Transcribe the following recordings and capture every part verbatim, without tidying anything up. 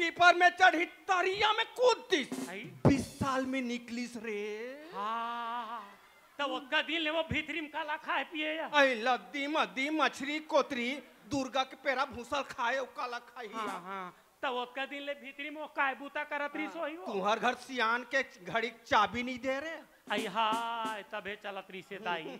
पीपर में चढ़ी तरिया में कूद दिस। आई? बीस साल में निकलिस रे। हाँ, त ओतका दिन ले वो भीतरी में काला खाए पिए या? आई लद्दी मद्दी मछरी कोतरी दुर्गा के पेरा भूसल खाए, ओ काला खाई हाँ, या। हाँ। त ओतका दिन ले भीतरी में वो काय बूता करत रहिस हाँ, होही वो? तुहर घर सियान के घड़ी के चाबी नहीं दे रे। आई हाय, तभे चलत रहिसे दाई।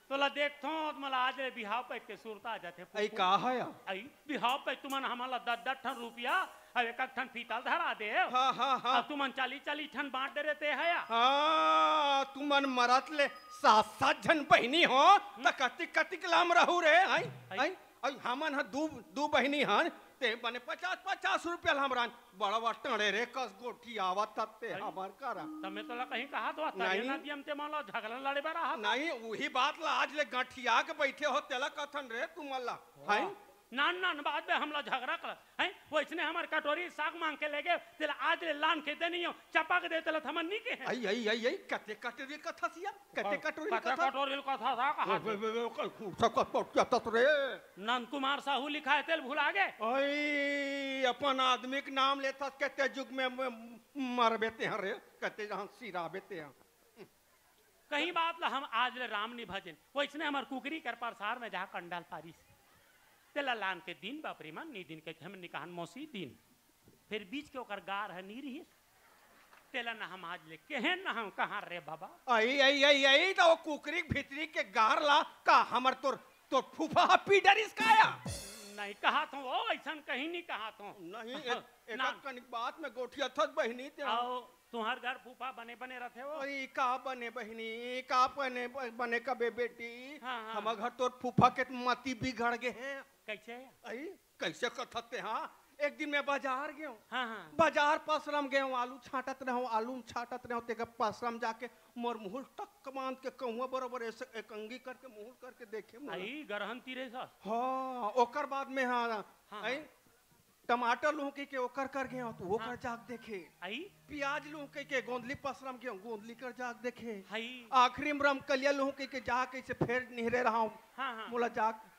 तोला देखथों त मोला आज ले बिहाव पइत के सुरता आ जाथे। आई फूफू। का है या? आई बिहाव पइत तुमन हमन ला दस दस ठन रुपया अउ एक एक ठन पीतल धरा दे। हाँ, हाँ, हाँ। अउ तुमन चालीस चालीस ठन बांट दे रहे ते है या? हाँ, तुमन मरत ले सात सात झन बहिनी हो, त कतिक कतिक लाम रहू रे, आई, आई। आई, आई, हमन ह दू, दू बहिनी हन, ते बने पचास पचास रुपया लाम रहन, बड़वा टंड़े रे कस गोठियावत हस ते आई। हमर करा। त मैं तोला कहीं कहा तो नहीं। ना दियम ते मन ला झगड़ा लड़े बर रहा था। नहीं, उही बात ला आज ले गठिया के बैठे हो, तेला कथन रे तुमन ला, वाह। हैं? नान नान बात में हमला झगड़ा कर, हैं? वइसने हमर कटोरी साग मांग के लेगे, तेला आज ले लान के दे नहीं हो, चपा के दे तेला थमन नहीं के हैं। आई, आई, आई, आई, कते कटोरी कथस या? कते कटोरी कते कथस? कटोरी कथस, हाँ, कहा वे, थे। वे, वे, वे, ओकर कुर्ता का पटिया तत रे। नंद कुमार साहू लिखा है, तेल भुला गे। आई, अपन आदमी के नाम लेथस, कते जुग में म-, मरबे ते हैं रे, कते जहाँ सिराबे ते हैं। कहीं बात ला हम आज ले राम नहीं भजेन, वइसने हमर कुकरी कर परसार में जहाँ कंडल पारिस। तेला लान के दिन बापरी मन, नी दिन के हम निकाहन मौसी दिन। फिर बीच के ओकर गार ह नी रिहिस। तेला ना हम आज ले केहेन ना हम कहाँ रे बाबा। आई, आई, आई, आई, त वो कुकरी के भीतरी के गार ला का हमर तोर, तोर फूफा ह पी डरिस का या? नहीं कहा थो, ओ, अइसन कहीं नहीं कहा थो। नहीं, हाँ, एक, एक ना। कनिक बात में गोठियाथस बहिनी ते। आओ, तुहर घर फूफा बने बने रथे वो। अरे, का बने बहिनी, का बने, बने कबे बेटी? हाँ, हाँ। हमर घर तोर फूफा के मती बिगड़ गे हे। कैसे? अई, कैसे कथस ते, हाँ? एक दिन मैं बाजार गेंव। हाँ, हाँ। बाजार पसरम गेंव, आलू छांटत रहेंव, आलू छांटत रहेंव, तेकर पसरम जाके मोर मुहुल टक बांध के कहुआ बरोबर ऐसे एक अंगी करके मुहुल करके देखे मोला। आई गरहन तीरे सा। हाँ, ओकर बाद में हाँ, हाँ, आई हाँ। टमाटर लूं कहिके ओकर कर गेंव, त ओकर हाँ। जाके देखे। आई? प्याज लूं कहिके गोंदली पसरम गेंव, गोंदली कर जाके देखे। हई। आखिरी में रमकलिया लूं कहिके जाके ऐसे फेर निहरे रहंव। हाँ, हाँ। मोला जाके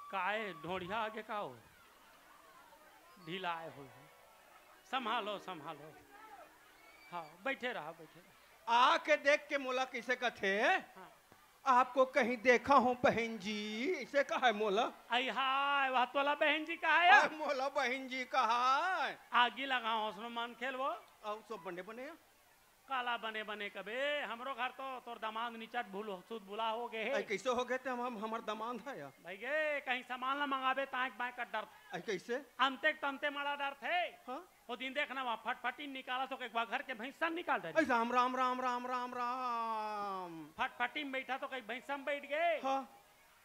काय ढोढ़िया आगे का हो? ढीला आए हो। संभालो, संभालो। हाँ, बैठे रहा, बैठे रहा। आके देख के मोला कइसे कथे? हाँ। आपको कहीं देखा हूँ बहन जी, इसे कहा है मोला। आई हाय, वह तोला बहन जी कहा है? अरे मोला बहन जी कहा है। आगी लगाओ, उसमें मन खेलवो। अउ सब बने बने हैं? काला बने बने कबे, हमरो घर तो तोर दमांद निचट भूल हो, सुध बुला हो गे हे। आई कैसे हो गे ते हम, हम, हमर दमांद है या? भाई गे, कहीं सामान ला मंगाबे, तांय बांय कर डर। आई कैसे? अंते तंते मड़ा डर थे। हाँ? वो दिन देखना वहाँ फटफटी निकाला तो कहीं घर के भैंसा निकाल डरी। आई राम, राम, राम, राम, राम, राम। फटफटी में बैठा तो कहीं भैंसा में बैठ गए। हाँ।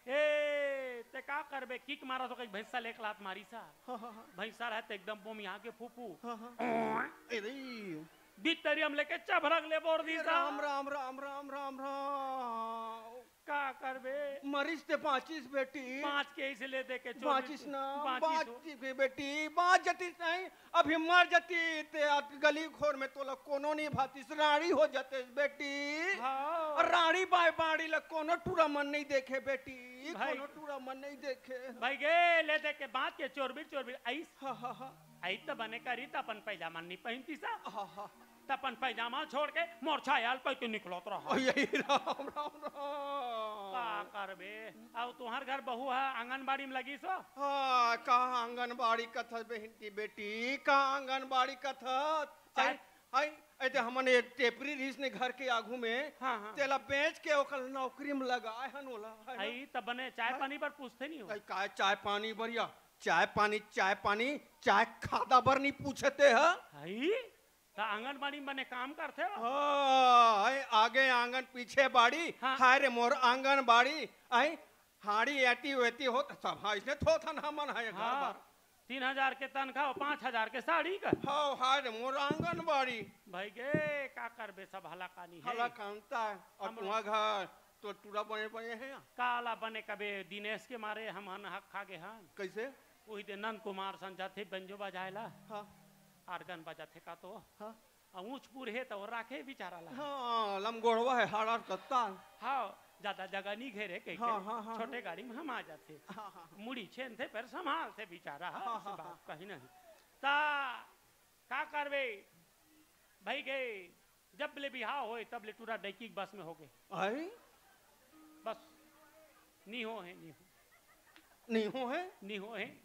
ए, ते का करबे? किक मारा तो कहीं भैंसा ले एक लात मारी सा। हाँ, हाँ, हाँ। भैंसा रहे तो एकदम बोम यहाँ के फूफू। हाँ, हाँ। अरे। बीच तरिया में लेके चभरक ले बोर दी ए सा। राम, राम, राम, राम, राम, राम। का करबे? मरिस ते बाँचिस बेटी। बाँच के इसे ले दे के चोरी बाँचिस ना, बाँचिस हो। बाँचिस बे-, बेटी, बाँच जतिस नहीं, अभी मर जतिस ते आज गली घोर में तोला कोनो नहीं भातिस, रांड़ी हो जतिस बेटी। हाँ। अउ रांड़ी बाय बांड़ी ला कोनो टूरा मन नहीं देखे बेटी, भाई। कोनो टूरा मन नहीं देखे। भाई गे, ले दे के बाँच के चोरबिर चोरबिर आइस। हाँ, हाँ, हाँ। आई त बने करी त अपन पैजामा नहीं पहिनती सा। हाँ, हाँ। त अपन पैजामा छोड़ के मोर छायल पै के निकलत रहा। अरे राम, राम, राम। का करबे? अउ तुहर घर बहू ह आंगनबाड़ी में लगी सो? हाँ, का आंगनबाड़ी कथस बहिन की बेटी, का आंगनबाड़ी कथस? चाय आई, आई, आई ते हमन एक टेपरी रहिस ने घर के आगू में, हाँ, हाँ। तेला बेच के ओकर नौकरी में लगाए हन ओला, है ना? आई त बने चाय हाँ। पानी बर पूछते नहीं हो? आई, काय चाय पानी बर या? चाय पानी, चाय पानी, चाय खादा बर नहीं पूछते ह? आई? त आंगनबाड़ी में बने काम करथे हो? हाँ, आई आगे आंगन पीछे बाड़ी, हाँ। हाय रे मोर आंगनबाड़ी, आई हाड़ी एती वेती होत, सब हाँ, इसने थोथन हमन है घर हाँ। बार। तीन हजार के तनखा अउ पाँच हजार के साड़ी का। हाँ, हाय रे मोर आंगनबाड़ी। भाई गे, का करबे, सब हलाकानी है। हलाकानता है। अउ हमर तुहर घर तो टूरा बने बने है या? काला बने कबे, दिनेश के मारे हमन हक खा गे हन। कैसे? उही दे नंद कुमार सन जाथे बंजो बजाए ला। हाँ। आर्गन बजाथे का तो। हाँ। अउ ऊंच पुर हे त वो राखे बिचारा ला। हाँ, लमगोड़वा है, हाड़ा कत्ता। हाँ, ज्यादा जगह नहीं घेरे कह के हाँ, हाँ, हाँ, छोटे हाँ। गाड़ी में हम आ जाते। हाँ, हाँ, हाँ। मुड़ी छेनथे पर संभालथे बेचारा, हाँ, हाँ, ऐसी हाँ, बात हाँ। कहीं नहीं। ता का करबे भाई गए, जब ले बिहाव होए तब ले टूरा डैकी के बस में हो गए। आई? बस नहीं हो है, नहीं हो। नहीं हो है? नहीं हो है।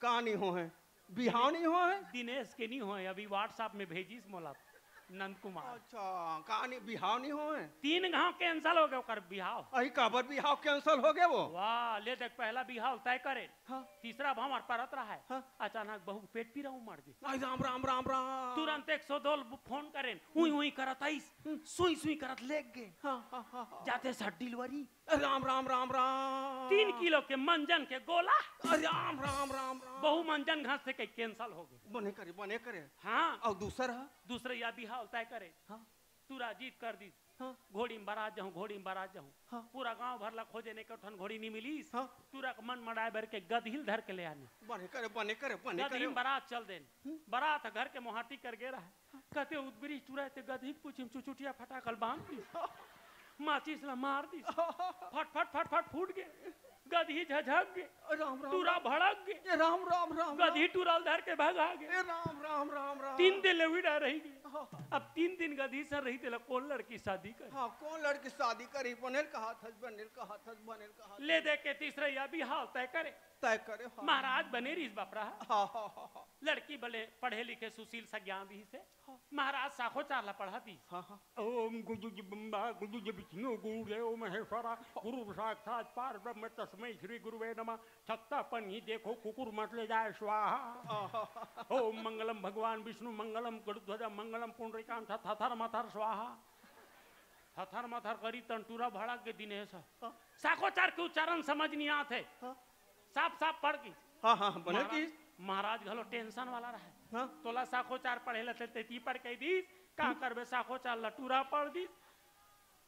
का नहीं हो है? बिहाव नहीं हो है? दिनेश के नहीं हो है, अभी WhatsApp में भेजिस मोला नंद कुमार। अच्छा, का नहीं, बिहाव नहीं हो है? तीन घाव cancel हो गया ओकर बिहाव। अही काबर बिहाव cancel हो गया वो? वाह, ले देख, पहला बिहाव तय करे। हाँ। तीसरा भांवर परत रहा है। हाँ। अचानक बहू के पेट पीरा उमड़ गई। आई राम, राम, राम, राम। तुरंत एक सौ दो फोन करेन, उई, उई करत आइस, हम्म। सुई, सुई करत लेग गे। हाँ, हाँ, हाँ, हाँ। जाते साथ delivery। राम, राम, राम, राम। तीन किलो के मंजन के गोला। राम, राम, राम, राम। बहू मंजन घास से कहीं cancel हो गई। बने करे, बने करे। हाँ। और दूसर है? दूसरे या बिहाव तय करे। हाँ। टूरा जिद कर दी। हाँ। घोड़ी में बरात जाहूँ, घोड़ी में बरात जाहूँ। हाँ। पूरा गांव भर ला खोजे ने, एक ठन घोड़ी नहीं मिलीस। हाँ। टूरा के मन मड़ाए बर के गदही ल धर के ले आने। बने करे, बने करे, बने गदही करे। में बरात चल देन। हम्म। बरात घर के मोहाटी कर गे रहा। हाँ। कहते उदबरी टूरा ते गदही के पूछी में चुचुटिया फटाकल बांध दी। माचिस ला मार दी। फट, फट, फट, फट फूट गे। गदही झझक गे। राम, राम, टूरा राम। भड़क गे। ए राम, राम, राम, राम। गदही टूरा ल धर के भगा गे। ए राम, राम, राम, राम। तीन दिन ले विदा रही गे। हाँ। अब तीन दिन गदही सर रही, तेला कौन लड़की शादी करे? हाँ, कौन लड़की शादी करी? बनेल कहा थस, बनेल कहा थस, बनेल कहा थस। ले दे के तीसरे या बिहाव तय करे। तय करे, हाँ। महाराज बने रहीस बपरा। हाँ, हाँ, हाँ, हाँ। लड़की बले पढ़े लिखे सुशील सज्ञान रहीस हे। हाँ। महाराज साखोचार ला पढ़ा दीस। हाँ, हाँ। ओम गुदुज ब्रह्मा गुदुज विष्णु गुरुदेव महेश्वरा गुरु साक्षात पार ब्रह्म तस्मै श्री गुरुवे नमः। छत्ता पन्नी देखो कुकुर मत ले जाए स्वाहा। हाँ, हाँ, हाँ। ओम मंगलम भगवान विष्णु मंगलम गरुध्वजा मंगलम पुंडरीकांत थथर मथर स्वाहा। थथर मथर करी तन टूरा भड़क गे दिनेश। हाँ। साखोचार के उच्चारण समझ नहीं आत हे। हाँ। साफ साफ पढ़ के। हाँ, हाँ, हाँ, बने महाराज, की। महाराज घलो tension वाला रहे। हाँ। तोला साखोचार पढ़े ला ते तेती पढ़ के दीस, का हम्म। करबे साखोचार ला टूरा पढ़ दीस,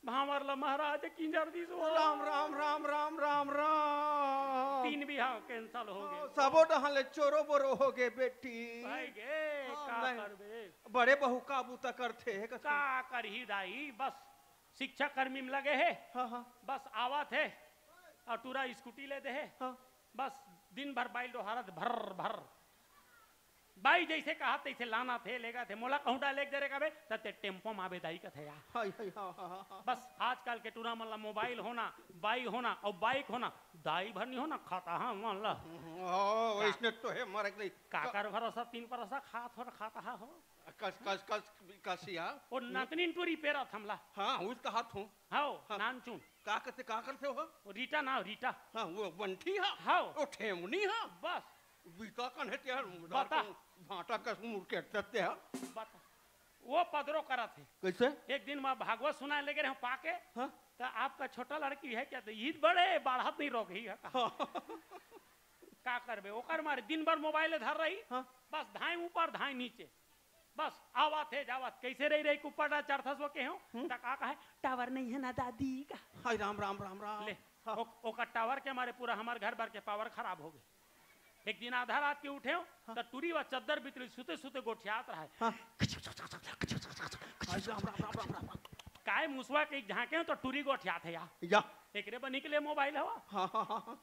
भांवर ला महाराज किंजर दीस वो। राम, राम, राम, राम, राम, राम। तीन बिहाव cancel हो गे। सबो डहान ले चोरो बोरो हो गे बेटी। भाई गे, हाँ, का नहीं। करबे? बड़े बहू का बूता करथे, हे कथे। का करही दाई, बस शिक्षा कर्मी में लगे हे। हाँ, हाँ। बस आवत हे, अउ टूरा स्कूटी ले दे हे। हाँ। बस दिन भर बाई ल डोहारत, भर भर। बाई जइसे कहा तइसे लानथे, लेगथे। मोला कहूँ डाले के दे रे कबे, त ते टेम्पो म आबे दाई कथे या। हाय, हाय, हाँ, हाँ, हाँ, हाँ। बस आजकल के टूरा मन ला मोबाइल होना, बाई होना अउ बाइक होना, दाई भर नहीं होना, खाता हा मन ला। ओ, का-, वइसने तो हे, मरे के नहीं। काकर भरोसा, तीन भरोसा खात हो, खाता हा हो। कस, कस, कस, कसिया। ओ नतनीन टूरी पेरत हमला। हाँ, उस कहत हूँ। हाओ, हाँ। नानचुन। का करथे, का करथे हो? ओ रीटा ना, रीटा। हाँ, वो बंठी हा। हाओ। ओ ठेमनी हा। बस। बीता कन हे त्यार, बता। भाटा कस मुड़ के तत्ते हा। बता। वो पदरो करत हे। कइसे? एक दिन मैं भागवत सुनाए लगे रहे पाके। हाँ। त आपका छोटा लड़की है क्या? त ईद बड़े बाढ़त नहीं रोक ही है। हाँ। का करबे? ओकर मारे दिन भर मोबाइल धर रही। हाँ। बस धाई ऊपर, धाई नीचे। बस आवत हे, जावत, कइसे रही रही के ऊपर ना चढ़थस वो के हो? हम्म। त का कहे, "टावर नहीं है ना दादी" का। हाय राम, राम, राम, राम। ले, हाँ। ओ-, ओकर टावर के मारे पूरा हमर घर भर के पावर खराब हो गए। एक दिन आधा रात के उठे हो, हाँ। त टूरी वा चद्दर बितरी सुते सुते गोठियात रहे। हाँ। हाय राम, राम, राम, राम, राम, राम। काय मुसवा के झांके हो त टूरी गोठियात हे या। या। एकरे बर निकले मोबाइल हवा। हाँ, हाँ, हाँ, हाँ।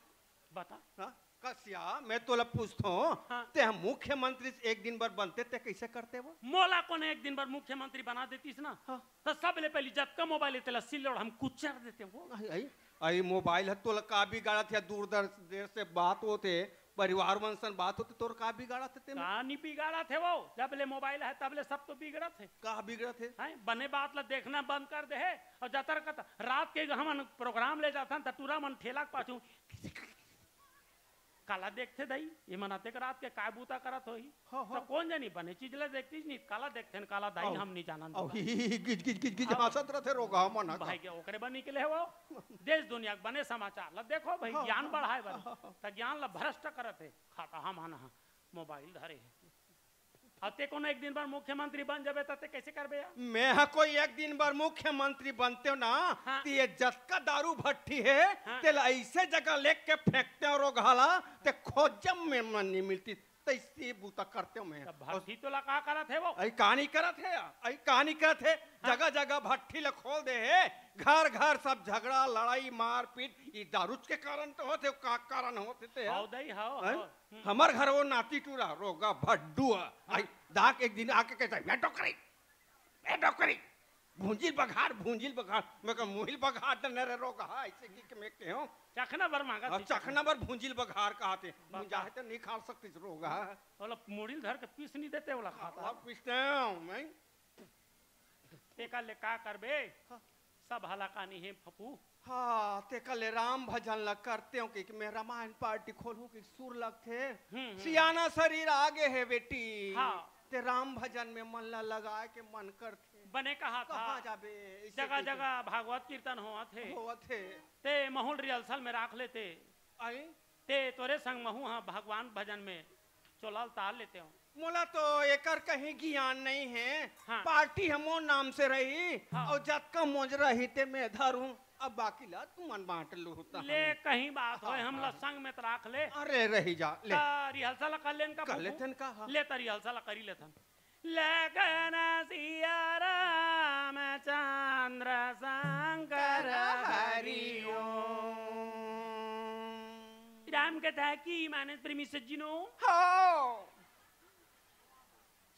बता। हाँ, कसिया, मैं तोला पूछथों, हाँ। ते ह मुख्यमंत्री एक दिन बर बनते, ते कइसे करते वो? मोला कोन एक दिन बर मुख्यमंत्री बना देतीस ना, हाँ। त सबले पहिली जतका मोबाइल हे, तेला सिल्लोड़ हम कुचर देते वो। आई, आई, आई मोबाइल ह तोला का बिगाड़त हे? दूर दर-, देर से बात होते, परिवार मन सन बात होते, तोर का बिगाड़त हे तेमे? का नहीं बिगाड़त हे वो? जब ले मोबाइल हे, तब ले सब तो बिगड़त हे। का बिगड़त हे? हैं? बने बात ला देखना बंद कर दे हे, अउ जतर कत रात के हमन प्रोग्राम ले जाथन, त टूरा मन ठेला के पाछू काला देखथे दाई, ये मन अतेक रात के काय बूता करत होही? हाँ, हाँ। त कोन जनी बने चीज ल देखतीस नहीं, काला देखथे न काला दाई, अउ, हम नहीं जानन अउ, बता। ही, ही, ही, गिज, गिज, गिज, गिज, हाँ। हंसत रथे रोगहा मन ह। भाई के ओकरे बर निकले हवो। देश दुनिया के बने समाचार ल देखो भाई, हाँ, ज्ञान हाँ, बढ़ाए बर। हाँ, हाँ, हाँ। त ज्ञान ल भ्रष्ट करत हे, खाता हम हन, हाँ, मोबाइल धरे हे। अउ ते कोनो एक दिन बर मुख्यमंत्री बन जाबे त ते कइसे करबे यार? मैं ह कोई एक दिन बर मुख्यमंत्री बनते हो ना, हाँ। त ये जतका दारू भट्टी हे, हाँ। तेला ऐसे जगह लेके फेंकते हो रोगहा ला, ते खोजम में मन नहीं मिलती, तैसे बूता करते हो मैं। तब भट्ठी तो ला का करत हे वो? अई कहानी करत हे, अई कहानी करत हे, हाँ। जगह जगह भट्ठी ला खोल दे हे, घर घर सब झगड़ा, लड़ाई, मारपीट, ये दारूच के कारण तो होते, का कारण होते ते? हाव दई, हाव, हैं? हाव। हम्म। हमर घर वो नाती टूरा, रोगा भड्डू, अई हाँ। दाक एक दिन आके कहता, "मैं डोकरी, मैं डोकरी, भूंजिल बघार, भूंजिल बघार।" मैं कहा, "मुहिल बघार त नरे रोगा, ऐसे की के मैं कहूँ।" चखना भर मांगा अब थी। चखना भर भूंजिल बघार कहा थे। बघार। भूंजा है तो नहीं खा सकती रोगा। ओला मुड़िल धर के पीस नहीं देते, ओला खाता। ओला पीसते हैं, मैं। तेका ले का करबे? हाँ। सब हलाकानी हे फफू। हाँ, तेका ले राम भजन ला करते हो कि, कि मैं रामायण पार्टी खोलूं कि सुर लगथे। हम्म, हम्म। सियाना शरीर आगे है बेटी। हाँ। ते राम भजन में मन ला लगाए के मन करथे। बने कहा था। कहाँ जाबे? इसे जगह कहिके। जगह भागवत कीर्तन होवत हे। होवत हे। ते महूल rehearsal में राख लेते। आई? ते तोरे संग महू हा भगवान भजन में चोला उतार लेते हो। मोला तो एकर कहीं ज्ञान नहीं है। हाँ। पार्टी ह मोर नाम से रही हाँ। और जतका मोज रही ते मैं धरूं, अब बाकी ला तुमन बांट लूहू त ले। कहीं बात होय, हाँ, हमला हाँ। संग में त राख ले। अरे रही जा, ले। त rehearsal कर लेन का कर फूफू? लेथन का, हाँ। ले त rehearsal करी लेथन। लखन सिया रामचंद्र शंकर हरि ओम। राम कथा की मानस प्रेमी सज्जनों, हाँ।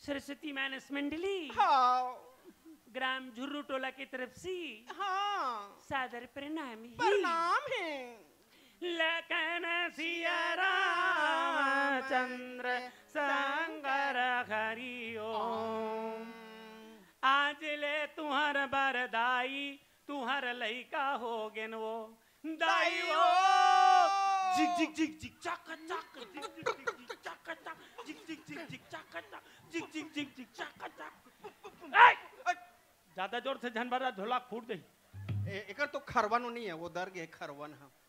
सरस्वती मानस मंडली, हाँ। ग्राम झुर्रू टोला की तरफ से हाँ। सादर प्रणाम है। प्रणाम है। लखन सिया रामचंद्र शंकर हरि ओम। आज ले तुहर बर दाई, तुहर लइका हो गेन वो। दाई ओ। झिक, झिक, झिक, झिक, चक, चक, झिक, झिक, झिक, झिक, चक, चक, झिक, झिक, झिक, झिक, चक, चक, झिक, झिक, झिक, झिक, चक, चक। ए! ज्यादा जोर से झन बजा, झोला फूट दे। ए-, एकर तो खरवन नहीं है, वो दर गे खरवन है।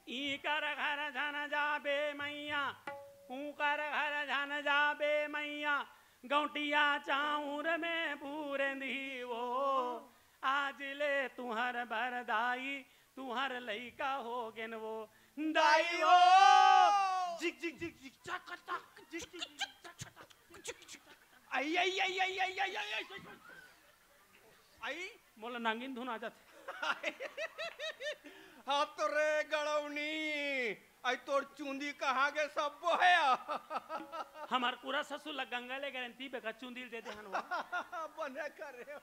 इकर घर झन जाबे मैया, उकर घर झन जाबे मैया, गौटिया चाउर में बूरेंदी वो। आज ले तुहर बर दाई, तुहर लइका हो गेन वो। दाई ओ। झिक, झिक, झिक, झिक, चक, चक, झिक, झिक, झिक, चक, चक, झिक, झिक, झिक, चक, चक। आई, आई, आई। आई? मोला नांगिन धुन आ जाथे। हाँ तो रे गड़ौनी, आई तोर चूंदी कहाँ गे सब्बो है? हमार पूरा ससुर ला गंगा ले गारंटी बेका चूंदी ल दे देहन वो। बने करे।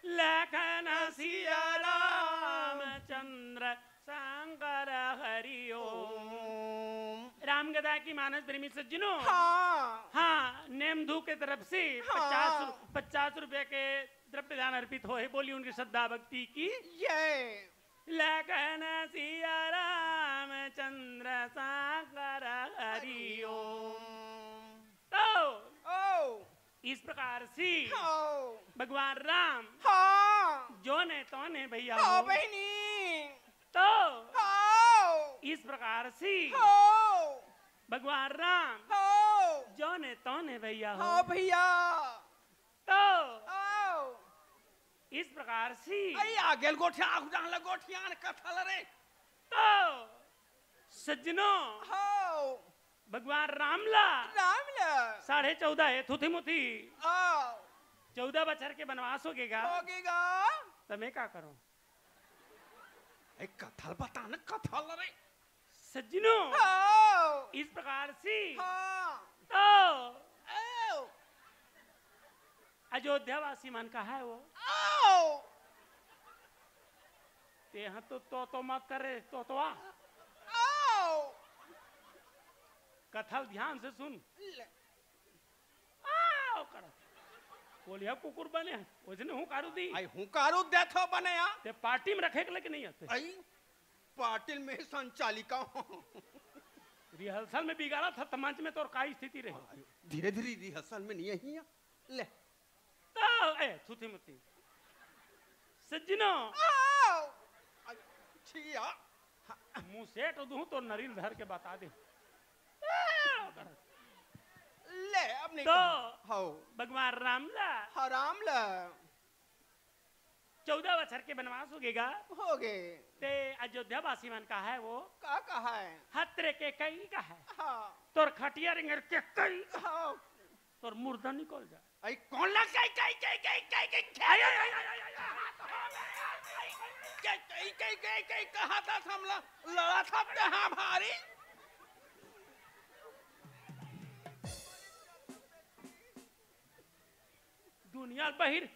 लखन सिया रामचंद्र शंकर हरि ओम। ओम। राम कथा की मानस प्रेमी सज्जनों। हाँ। हाँ, नेम धू के तरफ से हाँ। पचास रु-, पचास रुपया के द्रव्य दान अर्पित होय। बोली उनकी श्रद्धा भक्ति की। जय। लखन सिया रामचंद्र शंकर हरि ओम। तो ओ। इस प्रकार से हाँ। भगवान राम हाँ। जो ने तो ने भैया हाँ, हो। बहिनी। तो हाँ। इस प्रकार से हाँ। भगवान राम हाँ। जो ने तो ने भैया हो। हाँ भैया। तो हाँ। इस प्रकार से आई आगे ल गोठिया, आगू डाहन ल गोठिया, कथा ल रे। तो सज्जनों हाँ। भगवान राम ला राम ला। साढ़े चौदह हे थुथी मुथी। आओ। चौदह बछर के बनवास हो गेगा। हो गेगा। त मैं का करूं? ए, कथा ल बता न, कथा ल रे। सज्जनों, आओ। इस प्रकार से हाँ। तो आओ। अयोध्यावासी मन कहा है वो? आओ। तेहा तो, तो, तो मत करे, तो, तो आ। आओ। कथा ल ध्यान से सुन। ले। आओ करत। बोलिया कुकुर बने, ओजने हुंकारू दी। आई हुंकारू देथो बने या। ते पार्टी में रखे के लेके नहीं आते। आई पार्टी में संचालिका हो। रिहर्सल में बिगाड़ा था, त मंच में तोर का स्थिति रही? धीरे धीरे रिहर्सल में नहीं आई है। ले। तो, ए, थुथी मुथी। सज्जनों। आओ। छिया। मुंह सेट दूं तो नरील धर के बता दे। ले, अब नहीं तो कहो। हौ। भगवान राम ला। हाँ, राम ला। चौदह बछर के बनवास होगे गा। होगे। ते अयोध्या वासी मन का है वो? का कहा है? हत्रे के कई का है। हाँ। तोर खटिया रेंगत के कई। हाँ। तोर मुर्दा निकल जाए। अई कोन ला कई, कई, कई, कई, कई, कई, कई, कई, कई, कई, कई, कई, कहा था हमला लड़ा था ते हाँ भारी। दुनिया बहिर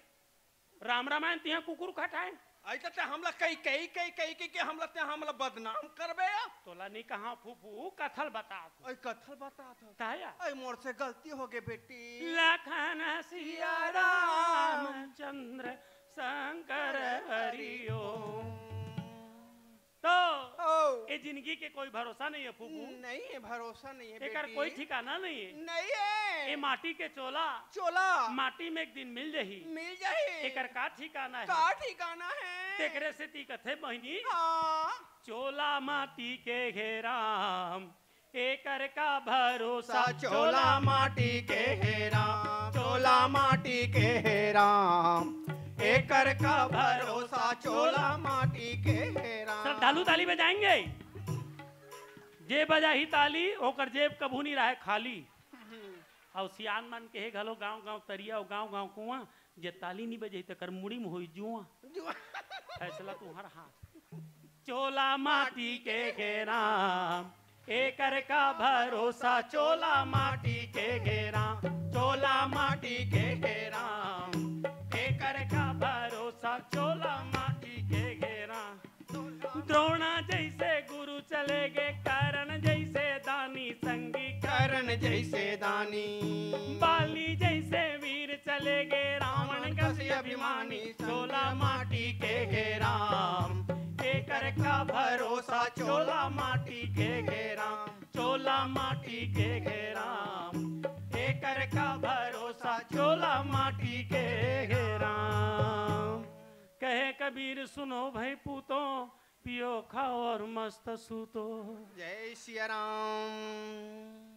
राम रामायण तिहा कुकुर खटाए। अई त ते हमला कई, कई, कई, कई, कई, के हमला ते हमला बदनाम करबे या? तोला नी कहा फूफू, कथल बता तू। अई कथल बता तू। ताया? अई मोर से गलती होगे बेटी। लखन सिया रामचंद्र शंकर हरि ओम। तो ओ। ए जिंदगी के कोई भरोसा नहीं है फूफू। नहीं है, भरोसा नहीं है एकर बेटी। कोई ठिकाना नहीं है। नहीं है। ए माटी के चोला, चोला। माटी में एक दिन मिल जाही। मिल जाही। एकर का ठिकाना है? का ठिकाना है? तेकरे सेती कथे बहिनी। हाँ। चोला माटी के हे राम, एकर का भरोसा। सा चोला माटी के हे राम, चोला माटी के हे राम, एकर का भरोसा चोला माटी के हे राम। श्रद्धालु ताली बजाएंगे। जे बजाही ताली, ओकर जेब कभू नहीं रहे खाली। हम्म। अउ सियान मन के हे घलो, गांव गांव तरिया अउ गांव गांव कुआं, जे ताली नहीं बजाही, तेकर मुड़ी में होई जुआं। जुआं। फैसला तुम्हारा हाथ। चोला माटी के हे राम, एकर का भरोसा। चोला माटी के हे राम, चोला माटी के हे राम, एकर का भरोसा। चोला माटी के हे राम। द्रोणा जैसे गुरु चले गे, कर्ण जैसे दानी संगी। कर्ण जैसे दानी। बाली जैसे वीर चले गे, रावण कस अभिमानी। चोला माटी के हे राम, एकर का भरोसा। चोला माटी के हे राम, चोला माटी के हे राम, एकर का भरोसा। चोला माटी के हे राम। कहे कबीर सुनो भाई पूतो, पियो खाओ और मस्त सूतो। जय सिया राम।